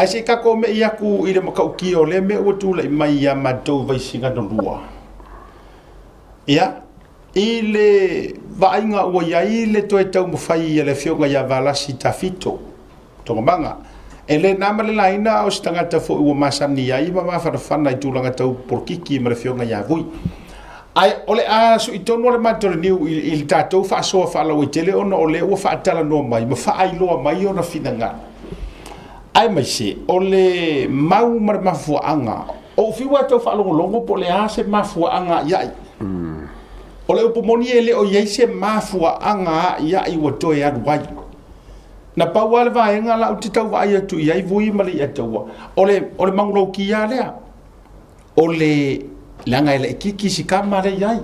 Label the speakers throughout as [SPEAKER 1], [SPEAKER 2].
[SPEAKER 1] Ae se i tatou me'i atu i le matautia o lea mea ua tulai mai ia matou Vaisigano 2. Ia, i le vaaiga ua i ai le toe taumafai a le afioga ia Valasi Tafito Togomaga, e le na ma le laina a o se tagata foi ua masani ai ma mafanafana i tulaga tau polokiki ma le afioga ia Vui. Ae o le a sui tonu le matou niu i le tatou faasoa faalauaitele ona o lea ua faatalanoa mai ma faailoa mai ona finagalo. Aemaise o le mau ma le mafuaaga o fiu e tau faalogologo po o le a se mafuaaga iai. O le upu moni e le o i ai se mafuaaga iai ua toe alu ai. Na pau lava le vaega la ou te tau vaai atu i ai Vui ma le Iataua, o le magulaukia lea. O le leaga e laitiiti si tama lea i ai.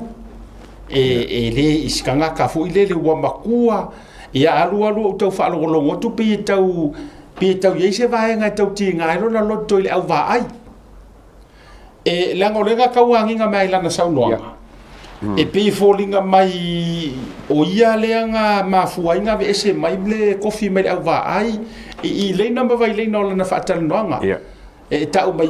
[SPEAKER 1] E le i si tagata foi lele ua matua, ia alu alu ou tau faalogologo atu pei e tau i ai se vaega e tau tiga ai lona loto i le auvaai. E leaga o lea tau agiga mai lana saunoaga. E pei foliga mai o ia lea na mafua ai na aveese mai le kofi mai le auvaai i leina ma vaileina o lana faatalanoaga. E tau mai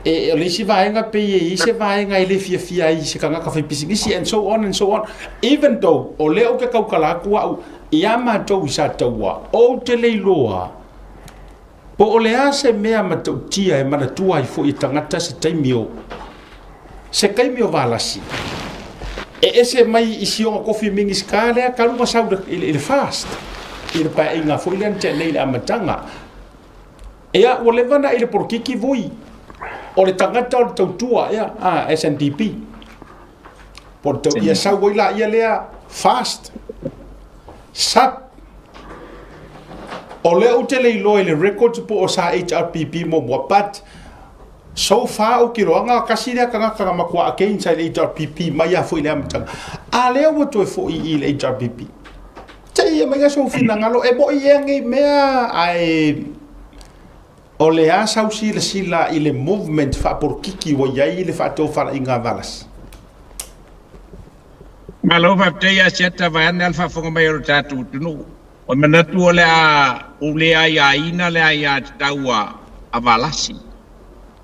[SPEAKER 1] e o le isi vaega pei e i se vaega e le fiafia ai se tagata faipisinisi and so on and so on. Even though o lea ou te tautala atu au ia matou i Sataua, ou te le iloa po o le a se mea matautia e manatua ai foi e tagata se taimi o Valasi. E ese mai i si ona kofi minisita lea talu ma sau i le fast i le paeaiga foi lea na tea nei i le amataga. Ia, ua leva na i le polokiki Vui. O le tagata o le tautua, ia, SNDP. Po o le ia sau ai la ia lea fast. Sap. O lea ou te le iloa i le records po o sa HRPP muamua, but so far o kiloanga kasi lea tagata na matua against i le HRPP mai a foi le amataga. A lea ua toe foi i le HRPP. Te ia mai so finagalo e moi e ngai mea ai o le a sausi le sila i le movement faapolitiki ua i ai le faatofalaiga Valasi.
[SPEAKER 2] Malo faafetai ia Asiata vaeane a le faafofoga mai o le tatou atunuu. O le manatu o le a ou le aiaina le aiatatau a Valasi.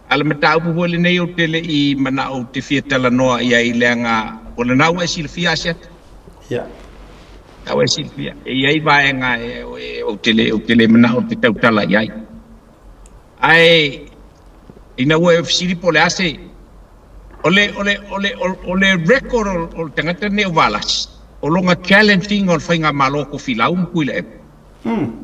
[SPEAKER 2] A le mataupu foi lenei ou te le i manao ou te fia talanoa i ai leaga o lena ua e silafia Asiata.
[SPEAKER 1] Ia.
[SPEAKER 2] Ua e silafia. E i ai vaega ou te le manao ou te tautala i ai. Ae ina ua e fesili po o le a se o le record o le tagata nei o Valasi o lona challenging o le faigamalo o Kofilau ma Tuilaepa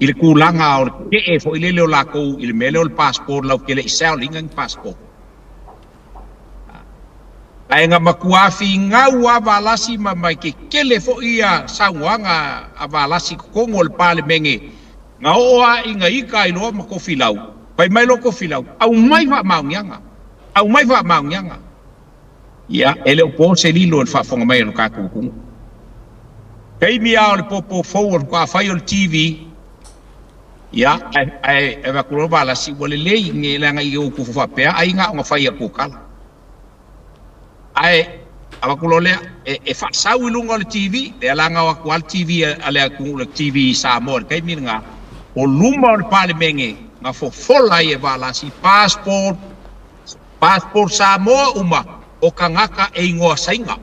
[SPEAKER 2] i le tulaga o le tetee foi lele o latou i le mea lea o le passport lau te le i sell ina ni passport. Ae na matua figau a Valasi ma mai ke kele foi ia saunoaga a Valasi i totonu o le Palemene na oo a ina ika i loa ma Kofilau. Fai mai lo Kofilau, au mai faamaoniaga, au mai faamaoniaga. Ia, e le o po se lilo i le faafofoga mai o le tatou atunuu. Taimi lava o le popo fou o le faatoa o le TV, ia, ae avatu loa Valasi ua lelei leaga i ou tufu faapea ai na ona fai atu o tala. Ae avatu loa lea e faasau i luga o le TV, lea la na o atu lava le TV a le atunuu, le TV i Samoa i le taimi lena, o luma o le Palemene na fofola ai e Valasi passport Samoa uma o tagata e igoa Saina.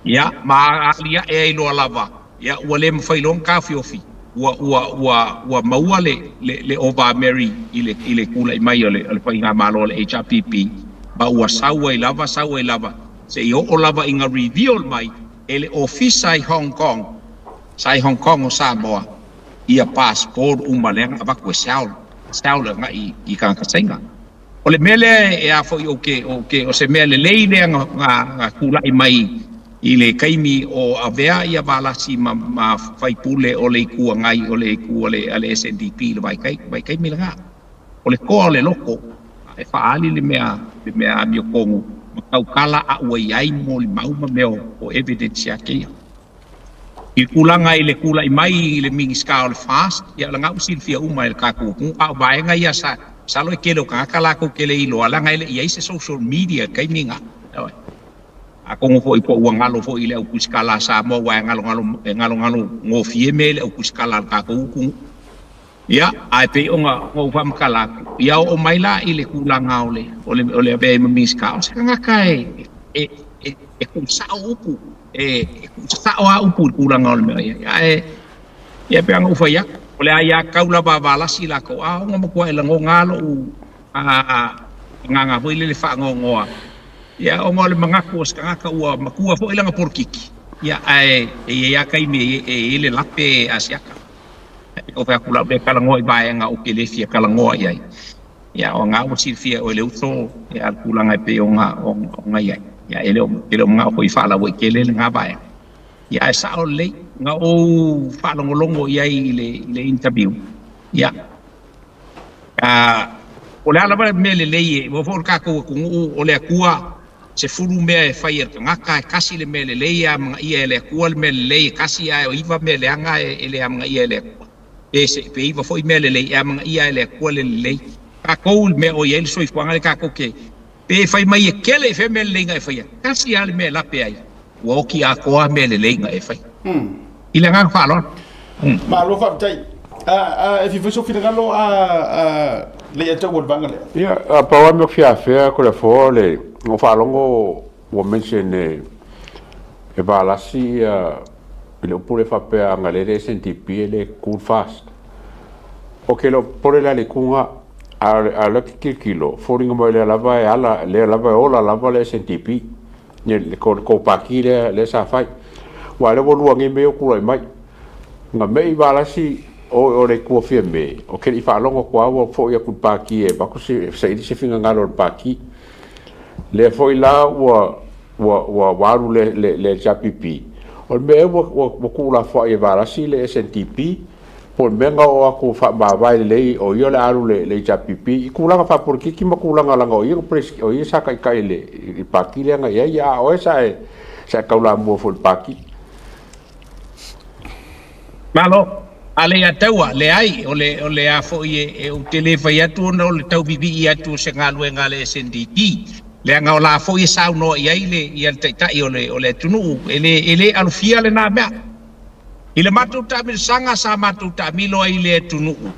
[SPEAKER 2] Ia, ma alia e ai loa lava. Ia, ua le mafai loa ona taofiofi. Ua maua le ova Mary i le tulai mai o le faigamalo o le HRPP, ma ua sau ai lava, se i oo lava ina reveal mai e le ofisa i Hong Kong, sa i Hong Kong o Samoa, ia passport uma lea na avatu e sell agai i tagata Saina. O le mea lea e a foi o se mea lelei lea na tulai mai i le taimi o avea ia Valasi ma faipule o le itu agai o le itu o le SNDP i le vaitaimi lena. O le toa o le loko e faaali le mea amiotonu ma tautala a ua i ai molimau ma mea o evidence ia keia. I tulaga i le tulai mai i le Minisita o le FAST, ia lena ua silafia uma e le tatou atunuu, a o vaega ia sa masalo e tele o tagata latou te le iloa leaga e le i ai se social media i le taimi lena. Atonu foi po ua galo foi i le autusikala a Samoa ua e galogalo gofie mea i le autusikala a le tatou atunuu. Ia, ae pei ona ou faamatala atu, ia oo mai la i le tulaga o le avea ai ma Minisita, o se tagata e tuusao upu, e tuusasao lava upu i le tulaga o le mea o i ai. Ae ia pei ona ou fai atu, o le aiatatau lava a Valasi latou, a ona matuai lagona lava lou agaga foi lele faanoanoa, ia ona o le manatu o se tagata ua matua foi lana polokiki, ia ae e i ai lava taimi e i ai le lape asiata. O fai atu lau le talanoa i vaega ou te le fia talanoa i ai. Ia o ngā ua silafia e oe le uso, ia le tulaga e pei ona i ai. Ia e le o manao foi e faalauaitele lena vaega. Ia ae sao lelei, na ou faalogologo i ai i le interview. Ia, o le a lava le mea lelei e, ua foi o le tatou atunuu o le Atua, 10 mea e fai e le tagata, e tasi le mea lelei e amanaia e le Atua le mea lelei e tasi, ae o 9 mea leaga e le amanaia e le Atua. Pe 9 foi mea lelei e amanaia e le Atua le lelei. Tatou le mea o i ai le soifuaga le tatou ke, pe fai mai e kele i fea mea lelei na e faia, tasi lava le mea e lape ai, ua oti atoa mea lelei na e faia. I le agaga faaaloalo.
[SPEAKER 1] Malo faafetai. E fia fai sou finagalo le ia tau o le vaega lea.
[SPEAKER 3] Ia, pau lava mea ou te fia afea ko le afoa le na ou faalogo ua mention e Valasi ia i le upu lea faapea ana lea le SNDP e le cool fast. Ok, le o popole la i le itu lena, a o lea ou te tilotilo, foliga mai o lea lava e ala, lea lava e ola lava le SNDP, le tou pati lea sa fai. Aua o lea ua lua nei mea ia ua tulai mai. Na mei Valasi o le itu o Fiame, ou te le i faalogo atu lava ua foi atu i le pati e avatu se saili se finagalo o le pati. Lea foi la ua alu le HRPP, o le mea ea ua tuulafoai e Valasi le SNDP, po o le mea na oo atu faamavae lelei o ia o le a alu le HRPP i tulaga faapolitiki ma tulaga laga o ia o ia sa taitai i le pati lea na i ai, a o oe sa e taulamua foi i le pati.
[SPEAKER 2] Malo, a le ia taua, leai, o le a foi e ou te le fai atu ona o le tauvivii atu o se galuega a le SNDP. Leaga o la foi e saunoa i ai le ia le taitai o le atunuu, e le alofia lena mea. I le matou taamilosaga sa matou taamilo ai i le atunuu.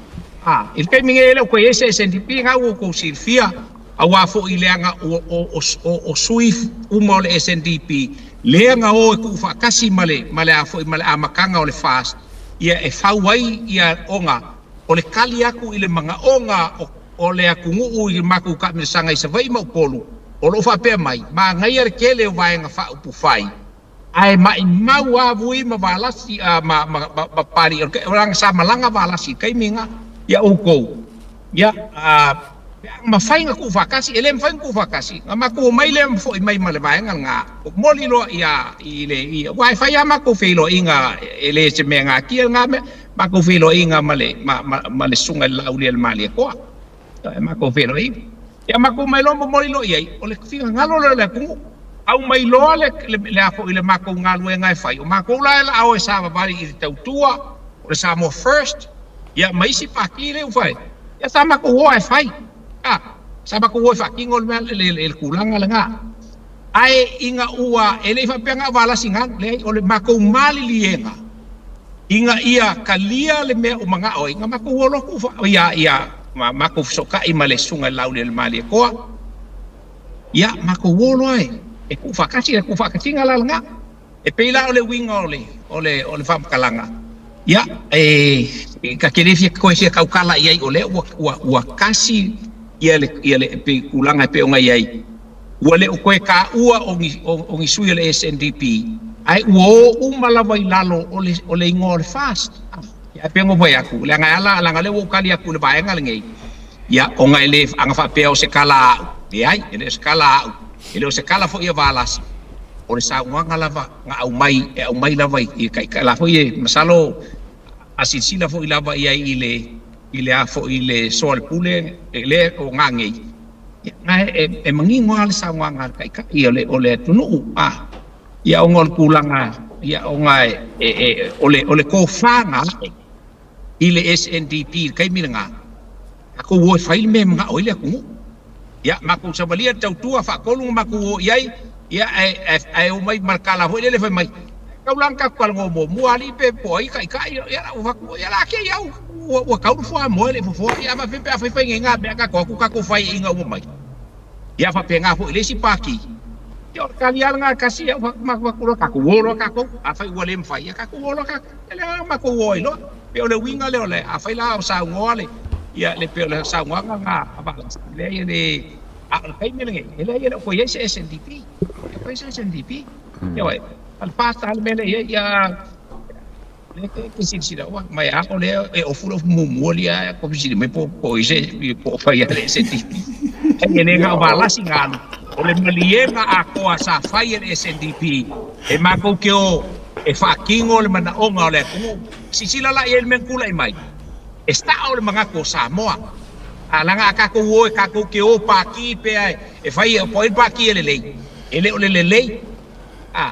[SPEAKER 2] I le taimi nei e le o toe i ai se SNDP, na ua outou silafia, auā foi leaga o sui uma o le SNDP, lea na o e tuufaatasi ma le a foi ma le amataga o le FAST, ia e fau ai ia ona o le tali atu i le manaoga o le atunuu i le matou taamilosaga i Savaii ma Upolu, o loo faapea mai, manaia le tele o vaega faaupufai, ae maimau lava Vui ma Valasi ma Pali, o laga sa malaga Valasi i le taimi lena, ia outou, ia mafai na tuufaatasi, e le mafai na tuufaatasi, na matou omai lea ma foi mai ma le vaega lena, momoli loa ia i le, aua e fai lava matou feiloaiga, e le se mea natia lena mea, matou feiloaiga ma le susuga i le Laauli a le Malietoa, e matou feiloaiga. Ia matou mai loa momoli loa i ai, o le finagalo lea o le atunuu, au mai loa le a foi le matou galuega e fai, o matou la e laao e savavali i le tautua, o le Samoa First, ia ma isi pati lea ua fai, ia sa matou oa e fai, sa matou oa e faatino le mea le tulaga lena. Ae ina ua, e le i faapea na o Valasi galu, leai, o le matou maliliega, ina ia kalia le mea o manao ai, na matou oa loa tuufa, ia matou fesootai ma le susuga i le Laauli a le Malietoa, ia matou o loa e tuufaatasi, le tuufaatasiga la lena. E pei la o le uiga o le faamatalaga, ia e ta te le fia toe fia tautala i ai, o lea ua tasi ia le tulaga e pei ona i ai, ua le o toe taua o ni sui o le SNDP, ae ua o uma lava i lalo o le igoa o le FAST. Ia pei ona fai atu, leaga e ala, leaga lea ua ou tali atu i le vaega lenei, ia ona e le aga faapea o se kala au, leai, e le o se kala au, e le o se kala foi a Valasi, o le saunoaga lava na aumai, e aumai lava i taitai la foi e masalo a silasila foi lava i ai i le a foi le soa le pule le o ngangei, ia e manino lava le saunoaga a le taitai o le atunuu, ia ona o le tulaga, ia ona o le tofaga i le SNDP i le taimi lena, tatou o e fai le mea e manao ai le atunuu. Ia matou savalia le tautua faatolu na matou o i ai, ia ae o mai ma le tala foi lele fai mai, tau la na tatou talanoa muamua alii pe po ai taitai, ia la ua fatu, ia la ke iau, Ua kau le fuamoa e le i fofoa, ia a faapefea pe a fai faiga i ngā mea a kātou atu kātou faiaiga uma mai. Ia faapena foi i le isi pāti, ia o le tali lava lena e tasi ia matou atu loa kātou o loa kātou, afai ua le mafai, ia kātou o loa kātou. Ia lea la matou o ai loa. Pei o le uiga lea o le, afai la o saunoa le, ia le pei o le saunoaga lena a Valasi, leai e le, a o le taimi lenei, e leai e le o toe i ai se SNDP. E le o toe i ai se SNDP. Ioe, o le FAST lava le mea lea e i ai, ia lea e te silasila ua mai a o lea e ofu le ofu muamua lia e fesili mai po o i se po o fai le SNDP. Ai e le na o Valasi na alu, o le maliega atoa sa fai e le SNDP e matou te o e faatino le manaoga o le atunuu. Silasila la i ai i le mea na tulai mai, e sao le manatu o Samoa. A leaga a tatou o e tatou te o pati pea e fai po o ai le pati e lelei, e le o le lelei. A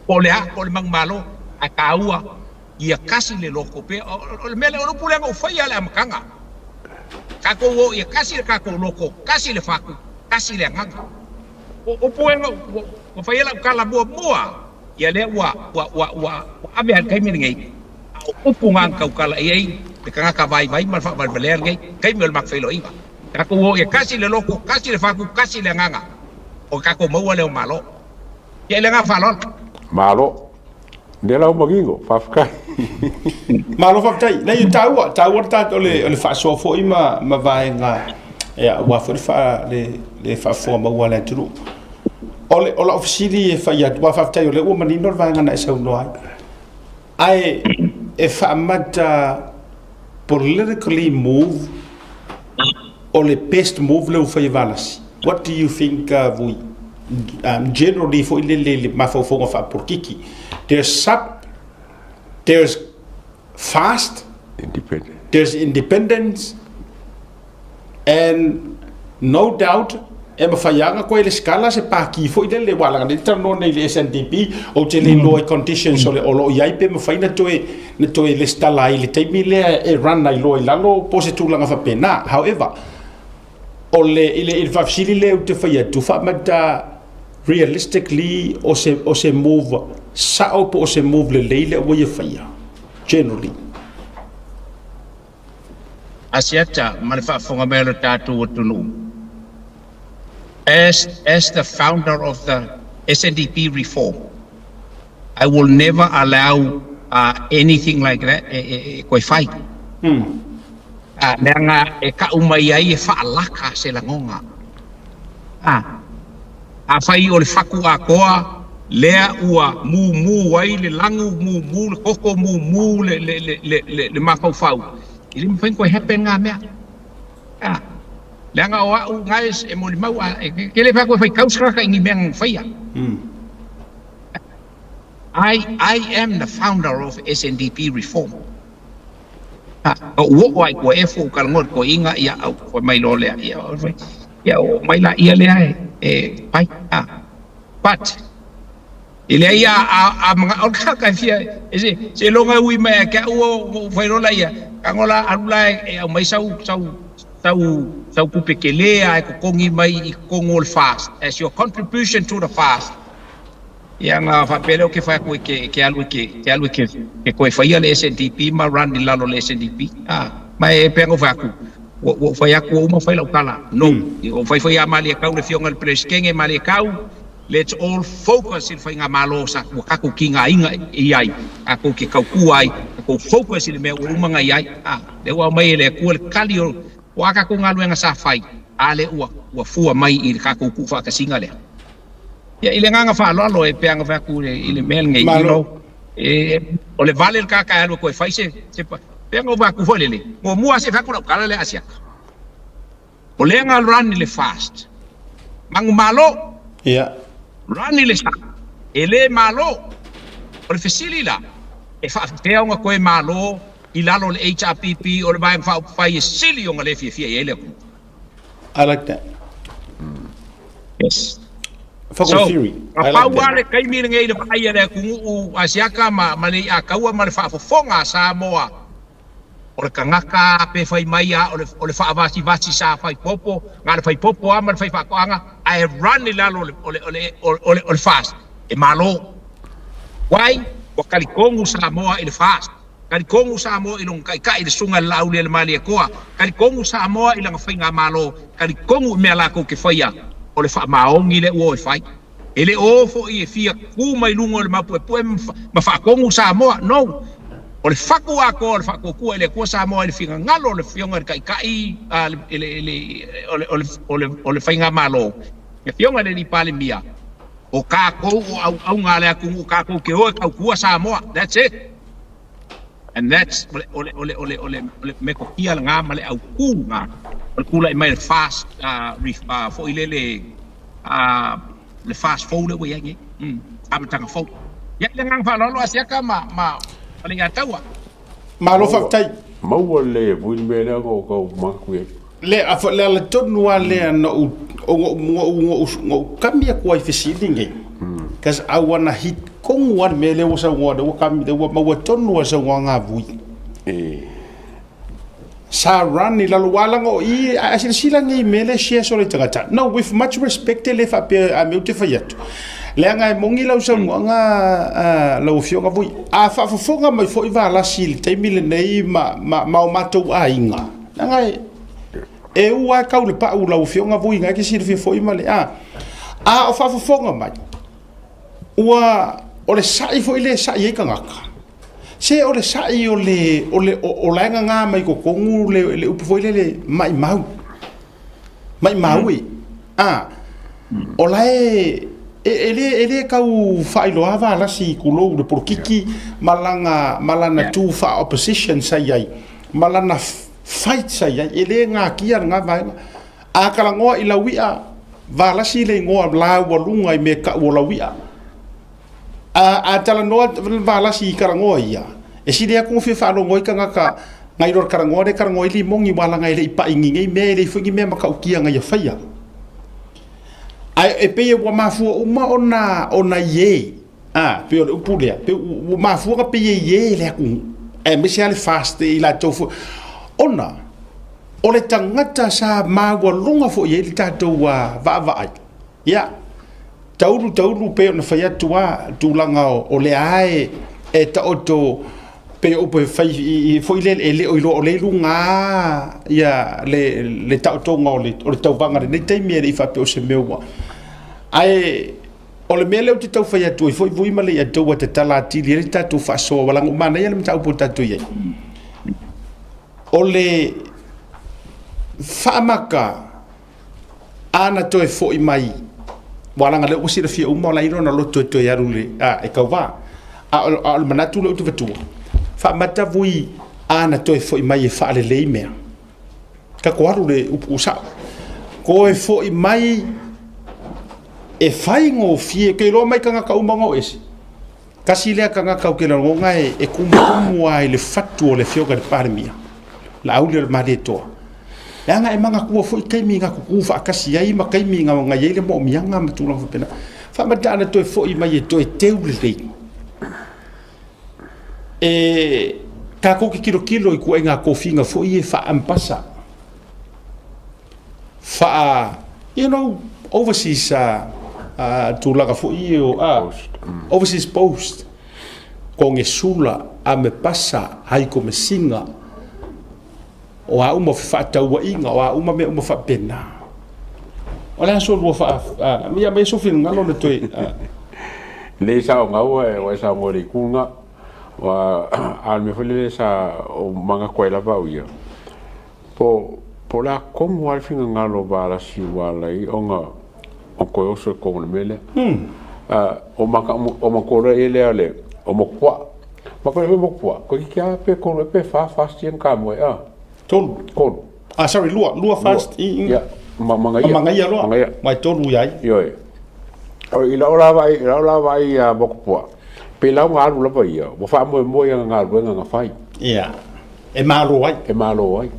[SPEAKER 2] po o le a, po o le manumalo, ae taua ia kasi le loto pea. O le mea lea, o le upu lea na ou faia i le amataga, tatou o ia kasi le tatou loto, kasi le fatu, kasi le agaga. O upu e na ua faia lau tala muamua, ia lea ua ua ua ua ave lava i le taimi lenei, a o upu na na tautala i ai le tagata vaivai ma le faavalevalea lenei taimi o le matou feiloaiga. Tatou o ia kasi le loto, kasi le fatu, kasi le agaga, o tatou maua lea o Malo. Ia i le agaga faaaloalo.
[SPEAKER 3] Malo. Lea la ua manino, faafetai.
[SPEAKER 1] Malo faafetai. Leai e taua, taua le tatou le o le faasoa foi ma ma vaega ia aua foi le faa le le faafofoga maua a le atunuu. O le o lau fesili e fai atu, aua faafetai o lea ua manino le vaega na e saunoa ai. Ae e faamata politically move o le best move lea ua fai e Valasi? What do you think, Vui? Generally foi lele i le mafaufauga faapolokiki. There's SUP, there's FAST,
[SPEAKER 3] Independent.
[SPEAKER 1] there's independence, and no doubt e mafai lava ona koe lesitala se paki foi lele, aua leaga nei talanoa nei i le SNDP, ou te le iloa i conditions o le o lo o i ai pe mafai na toe na toe lesitala ai i le taimi lea e run ai loa i lalo po o se tulaga faapena. However, o le i le i le faafesili lea ou te fai atu, faamata realistically o se o se move sao po o se move lelei lea ua ia faia generally.
[SPEAKER 2] Asiata ma le faafofoga mai a lo tatou atunuu. As as the founder of the SNDP reform, I will never allow anything like that e e e toe fai. Leaga e kau mai ai e faalaka se lagoga. Afai o le fatu atoa lea ua mumu ai le lagu, mumu le koko, mumu le le le le le le mafaufau, e le mafai ona toe happen ngā mea. Leaga o au guys e molimau a e ke le fai atu e fai tau se tagata i ni mea na faia. I am the founder of SNDP reform. Na ou oo ai kua e fou ka lagona toeaiina ia au fai mai loa lea ia ia oo mai laia lea e pai a but e leai a a manao le tagata e fia e se seiloga e ui mai ia te au ona ou fai loa laia tago la alu la e aumai sau sau sau sau tupe tele a e totogi mai i totonu o le FAST as your contribution to the FAST. Ia ona faapea lea ou te fai atu e ke alu e ke ke alu e ke ke toe faia le SNDP ma run i lalo o le SNDP. A, ma e pei ona ou fai atu, ua ua ou fai atu ua uma fai lau tala, no. Ua ou fai foi ia Maliekau le afioga i le Peresetene, Maliekau, let's all focus i le faigamalo sa ua tatou tigaina i ai, tatou te tautua ai, tatou focus i le mea ua uma ona i ai. A, lea ua aumai e le Atua le tali o o a tatou galuega sa fai, a lea ua ua fua mai i le tatou tuufaatasiga lea. Ia, i le agaga faaaloalo e pei ona fai atu i le mea lenei, you know, e, o le vale le tagata e alu e toe fai se, se, pei ona ou fai atu foi lele, muamua lava se i fai atu lau tala lea Asiata. O lea na run i le FAST. Manumalo.
[SPEAKER 1] Ia.
[SPEAKER 2] Run i le sa. E le malo. O le fesili la, e faapefea ona toe malo i lalo o le HRPP o le Vaega Faaupufai e sili ona le fiafia i ai le atunuu?
[SPEAKER 1] I like that.
[SPEAKER 2] Yes.
[SPEAKER 1] Focal
[SPEAKER 2] So,
[SPEAKER 1] theory.
[SPEAKER 2] na
[SPEAKER 1] I like
[SPEAKER 2] pau
[SPEAKER 1] that.
[SPEAKER 2] lava le taimi lenei i le vaai a le atunuu Asiata ma, ma le iʻataua ma le faafofoga a Samoa, o le tagata pe fai mai a o le, o le faavasivasi sa fai popo, na o le fai popo lava ma le fai faatoaga, ae run i lalo o le, o le, o le, o le, o le FAST, e malo. Why? Ua talitonu Samoa i le FAST. Talitonu Samoa i lona Taitai le Susuga i le Laaulialemalietoa, talitonu Samoa i lana faigamalo, talitonu i mea latou te faia, o le faamaoni lea ua o e fai. E le o o foi e fia tu mai luga o le maupuepue ma faatonu Samoa, no! O le fatu atoa o le faatuatua i le Atua Samoa i le finagalo o le Afioga i le Taitai o le Faigamalo, le Afioga i le Alii Palemia, o tatou o auauna a le atunuu tatou te o e tautua Samoa. That's it. And that's o le o le o le o le o le metotia lena ma le autu lena o le tulai mai le fast foi lele le fast fou lea ua i ai nei. Amataga fou. Ia, i le agaga faaaloalo Asiata ma ma Leiataua.
[SPEAKER 1] Malo faafetai.
[SPEAKER 3] Maua le vui le mea lea na ou tau manatu i ai.
[SPEAKER 1] Le a le ala tonu lava lea na ou na ou kami atu ai i fesili nei, cause I wanna hit kogu lava le mea lea ua saunoa lea ua kami lea ua maua tonu lava i le saunoaga a Vui. Sa run i lalo aua leaga o i a silasila nei i mea lea shares o le tagata. No, with much respect e le faapea a mea ou te fai atu. Leaga e moni lau saunoaga lau Afioga Vui. A faafofoga mai foi Valasi i le taimi lenei ma, ma, ma o matou aiga, leaga e, e u lava e kau le pau lau Afioga Vui, na e te silafia foi ma le, a, a o faafofoga mai, ua, o le sa'i foi lea e sa'i ai tagata, Se o le sa'i o le, o le, o, o la e gagā mai totonu le, le upu foi lele maimau. Maimau e. A, o la e, e, e le, e le tau faailoa Valasi tulou le polokiki ma lana, ma lana tu faa-opposition sa i ai, ma lana fight sa i ai. E le natia lena vaega. A talanoa i lau i'a, Valasi le igoa laualuga i mea tau o lau i'a. A, a talanoa Valasi i talanoa ia, e sili atu ona fia faalogo ai tagata nai lo le talanoa lea e talanoa ai Limoni aua leaga e le i pai i nei mea, e leai foi ni mea matautia na ia faia. Ae e pei ua mafua uma ona, ona ie, a, pei o le upu lea, pei ua mafua ona pei e ie le atunuu, aemaise lava le FAST i latou foi, ona o le tagata sa maualuga foi i ai le tatou vaavaai. Ia, taulu taulu pei ona fai atu a tulaga o lea lava e taoto pei o upu e fai foi lele e le o iloa o lea e i luga lava ia le taotoga o le tauvaga i lenei taimi e le i faapea o se mea ua. Ae o le mea lea ou te tau fai atu ai foi Vui ma Leiataua ua tatala atili ai le tatou faasoa ua leaga ua manaia le mataupu ua tatou i ai. O le faamata Ana toe foi mai, aua leaga lea ua silafia uma o la e i lona loto e toe alu i le, a, e tauva. A o, a o le manatu lea ou te avatua, faamata vui ana toe foi mai e faalelei mea. Tatou alu i le upu sao. Toe foi mai e faigofie, ke iloa mai tagata uma ona o ese. Tasi lea tagata ou te lagona e tumutumu lava i le fatu o le Afioga i le Palemia, Laaulialemalietoa. Leaga e manatua foi taimi na tutu faatasi ai ma taimi na i ai le moomiaga ma tulaga faapena. Faamata ana toe foi mai e toe teu lelei. E tatou te tilotilo i ituaiga tofiga foi ia faa-ambassa, faa, you know, overseas tulaga foi ia o overseas post, konesula, amepasa, haikomesina, o a uma fefaatauaiga, o a uma mea uma faapena. O le aso lua faa, ia mai so finagalo na toe.
[SPEAKER 3] Lei sa o gaua e o e sa ngo le kunga wa a le mea foi lele sa o manatu ai lava au ia. Po po le a komu lava le finagalo o Valasi ua ala ai ona o toe oso i totonu o le mea lea. O maka o matou loa i ai lea le o Motupuaa. Matou le fai Motupuaa, toeitiiti lava pe tolu ea pe fa fast ia na tamoe a.
[SPEAKER 1] Tolu.
[SPEAKER 3] Tolu.
[SPEAKER 1] Ah, sorry, lua, lua fast i,
[SPEAKER 3] Ia, ma Magaia.
[SPEAKER 1] Magaia loa.
[SPEAKER 3] Magaia.
[SPEAKER 1] Mai tolu ia ai.
[SPEAKER 3] Ioe. O i lau la vaai, i lau la vaai ia Motupuaa, pe lau na alu lava ia, ua faamoemoe i ana galuega na fai.
[SPEAKER 1] Ia. E malo ai.
[SPEAKER 3] E malo ai.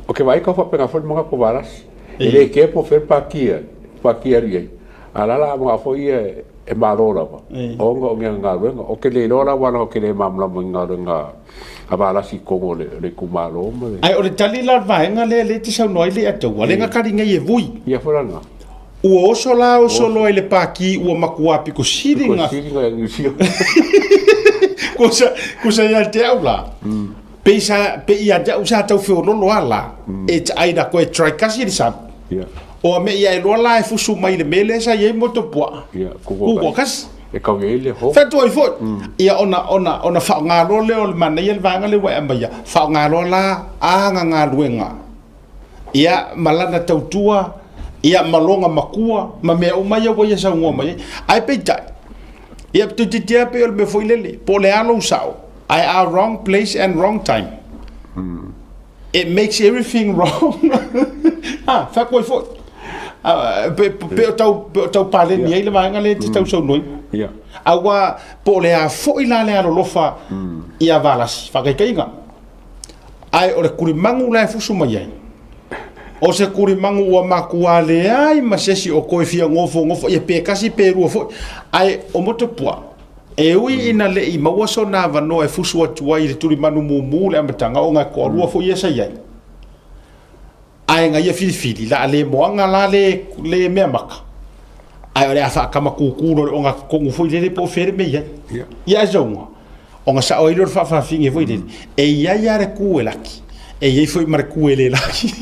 [SPEAKER 3] O ke vaai kau faapena foi le manatu o Valasi. E le kea po o fea le pākia, pākia alu i ai. A la la a manao foi ia e malo lava, ona o ni ana galuega. O ke le iloa la aua leaga ou te le malamalama i ni galuega a Valasi i totonu o le itumalo ma le.
[SPEAKER 1] Ae o le tali la o le vaega lea lea e te saunoa ai Leiataua, lea na tali nei e Vui.
[SPEAKER 3] Ia foi la lena.
[SPEAKER 1] Ua oso la oso loa i le pākī ua matua pito sili na.
[SPEAKER 3] Pito sili na Niu Sila.
[SPEAKER 1] Kusa ia te au la. Pe sa pe ia te au sa tau feololo ala. E taai na koe try kasi le sap. O a me ia e loa la e fusu mai le mele sa iai moto pua. Kuku kasi.
[SPEAKER 3] E kau i le ho.
[SPEAKER 1] Whatua i foi. Ia ona whaongalo le o le mana ia le vanga le wai amaia. Whaongalo la a ngā ngā. Ia malana tautua, ia malonga makua, ma mea o mai ia sa ngō mai. Ai peitai. Ia tu titia pe o le me foi lele. Po le alo sao. I are wrong place and wrong time. It makes everything wrong. Ah, whakua i foi. Pe o tau pale ni ai le vaenga le te tau sau noi. Aua po le a foi la le alolofa ia valasi. Whakaikaiga. Ai o le kurimangu la e fusu mai ai. O se kurimangu ua makua le ai ma sesi o koe fia ngofo ngofo. Ia pe kasi pe rua foi. Ai o moto pua. E ui ina le i maua so nā vanoa e fusu atu ai le tulimanu mumu le amatanga o ngā koa rua foi ia sa iai. Ai ngā ia filifili la le moanga la le mea maka. Ai o le a whaakama kūkū le o ngā kongu foi lele po where me ia. Ia zaunga. O ngā sao i leo whaawhawhinge foi lele. E ia ia re kū e laki. E ia foi mare kū e le laki.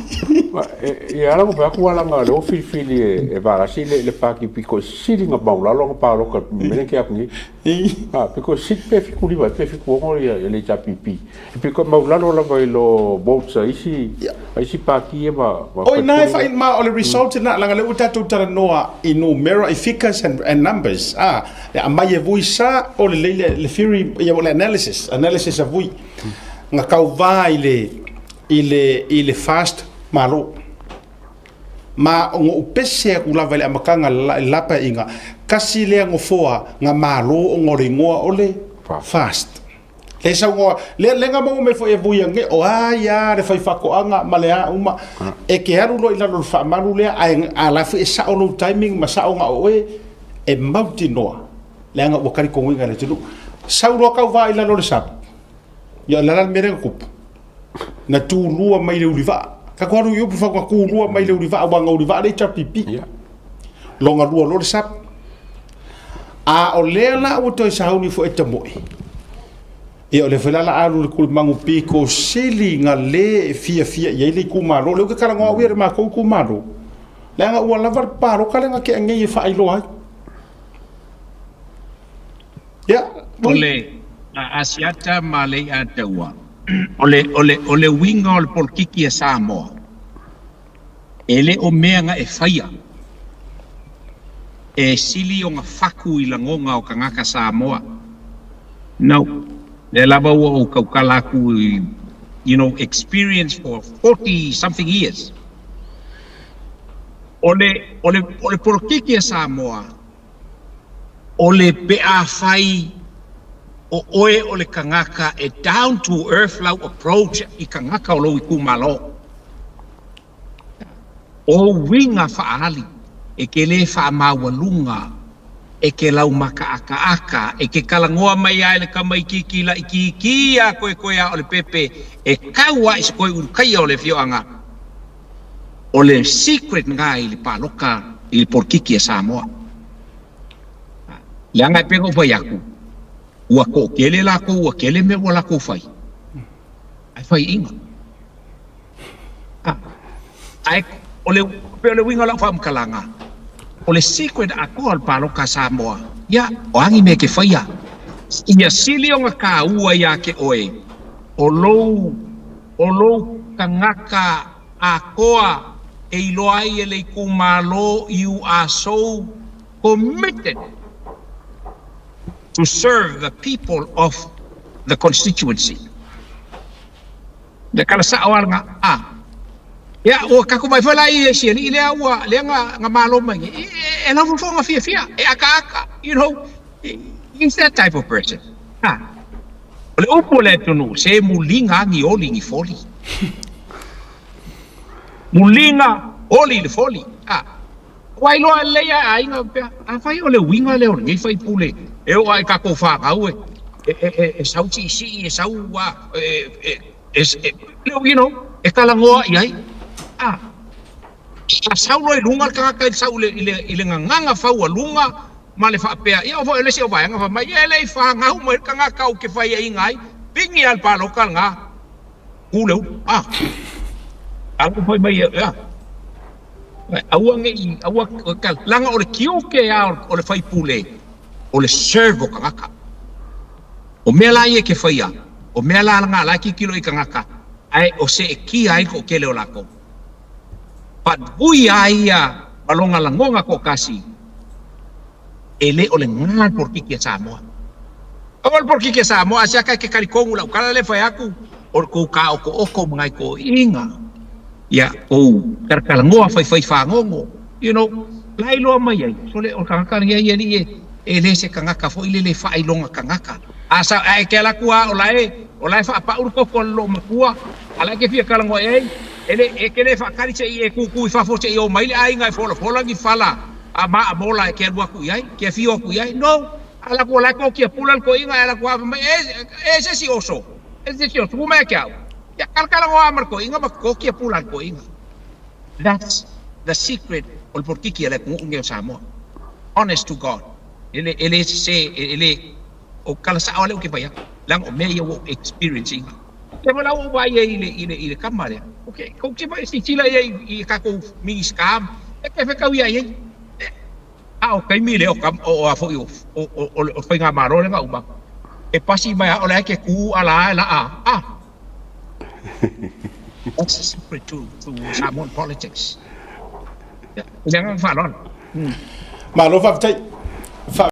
[SPEAKER 3] E ala mo pea kua langa le o filifili e varasi le pāki piko sili ngā maulalo ngā pāloka mene ke aku ni. Piko sili pe fiku liwa, pe fiku ongo ia le HRPP. Piko maulalo lava i lo votes a isi pāki e ma...
[SPEAKER 1] Oi nai whain ma o le result na langa le utatou talanoa i numera, i figures and numbers. Le amai e vui sa o le le theory, ia o le analysis, analysis a vui. Ngā kauvā i le fast malo. Ma o ngō upese aku lava le amakanga lapa inga. Kasi lea ngofoa ngā malo o ngō le ngoa o le fast. Le sau ngoa, le ngā mau me fo e vui ange, o a ia le whai whakoanga ma le a uma. E ke aru lo i lalo le whaamaru lea, a la fui e sao lo timing ma sao ngā oe, e mauti noa. Le anga wakari konguinga le tunu. Sau loa kau vā i lalo le sapu. Ia lala le merenga kupu. Na tūlua mai le ulivaa. Ka koaru i upu whakua kūlua mai le ulivaa, wanga ulivaa le HRPP. Longa lua lo le sapu. A o lea la ua toi sauni fo e tamoe. Ia o le whelala alu le kulimangu piko sili ngā le fia fia ia ile kumalo. Leo ke karangoa uia re mākou kumalo. Le anga ua lava le paro ka lenga ke angei e whaailoa ai. Ia.
[SPEAKER 2] O le Asiata ma le ataua. O le winga o le polokiki e Samoa. E le o mea nga e whaia. E sili o ngā whaku i langonga o kangaka Samoa. No. Le lava ua o kaukala aku, you know, experience for 40 something years. O le polokiki e Samoa, o le pea whai o oe o le kangaka e down to earth lau approach i kangaka o lau i kumalo. O winga whaali, e ke le wha mawalunga, e ke lau maka aka aka, e ke kalangoa mai ai le kamaikiki la iki a koe koe a o le pepe, e kaua i se koe urukaia o le fioanga. O le secret ngai i le paloka i le polokiki e Samoa. Le anga e pengo whai aku, ua ko kele lako, ua kele me ua lako whai. Ai whai inga. Ai, o le winga lau whaamkalanga. O le secret ako al paloka Samoa. Ia, o angi me ke whaia. Ia sili o ngā kā ua ia ke oe. O lou kangaka akoa e iloa ai e le ikumalo, you are so committed to serve the people of the constituency. Le kala sa o nga a. Ia o ka ko mai fala i se ni le ua le nga malo mai. E la fo nga fia fia e aka aka, you know, he's that type of person. Ha. O le upu le tunu se mulinga ngi oli ngi foli. Mulinga oli le foli. Ha. Wai loa le ia ai nga pe a fai o le winga le o ngi fai pule. E o ai ka ko whakau e sau ti si e sau wa e you know e kalangoa i ai a sau loi lunga ka ka sau le i le nganga faua lunga Ma le faapea, ia o foi o le isi o vaega fai mai, ia e le i fagau mai le tagata ou te faiaina ai, pigi lava i le palota lena, tu le ulu, a. A la fai mai, ia, aua ne i, aua, leaga o le tiute lava o le faipule, o le serve o tagata. O mea la ia e te faia, o mea la na la e tilotilo i tagata, ae o seetia ai le toatele o latou. Faavui a ia ma lona lagona toatasi, e le o le gā le polokiki a Samoa. Aua le polokiki a Samoa, a se aka e ke talitonu lau tala lea e fai atu, o le tou taotooto ma nai toeaiina, ia tou talatalanoa faifai fagogo, you know, la e iloa mai ai, sole o le tagata lenei ia alii e, e le se tagata foi lele e faailoga tagata. A sa, a e te alu atu lava o la e, o la e faapau le toto a le loomatua, a la e te fia talanoa i ai, e le, e te le faatali se i e tūtū i fafo se i o mai le aiga e folafola ni fala a maamola e te alu atu i ai, te afio atu i ai. No! A alu atu o la e tokia pula le toeaina ae alu atu lava fai mai, e, e se isi oso, e se isi oso, tuu mai ia te au. Ia talatalanoa lava ma le toeaina ma tokia pula a le toeaina. That's the secret o le polokiki a le atunuu lenei o Samoa. Honest to God. E le, e le sese, e le, o tala sao lea ou te fai atu, leaga o mea ia ua ou experience ina. Lea foi la ua ou vaai ai i le, i le, i le tama lea. Ok, kou te silasila i ai i tatou Minisita, e te fetau ia i ai. A o taimi lea o tama, o, o a foi o, o, o, o le faigamalo lea na uma, e pasi mai lava o la e te tu ala e laa, ah. That's the secret to Samoan politics. Ia, i le agaga faaaloalo.
[SPEAKER 1] Malo faafetai.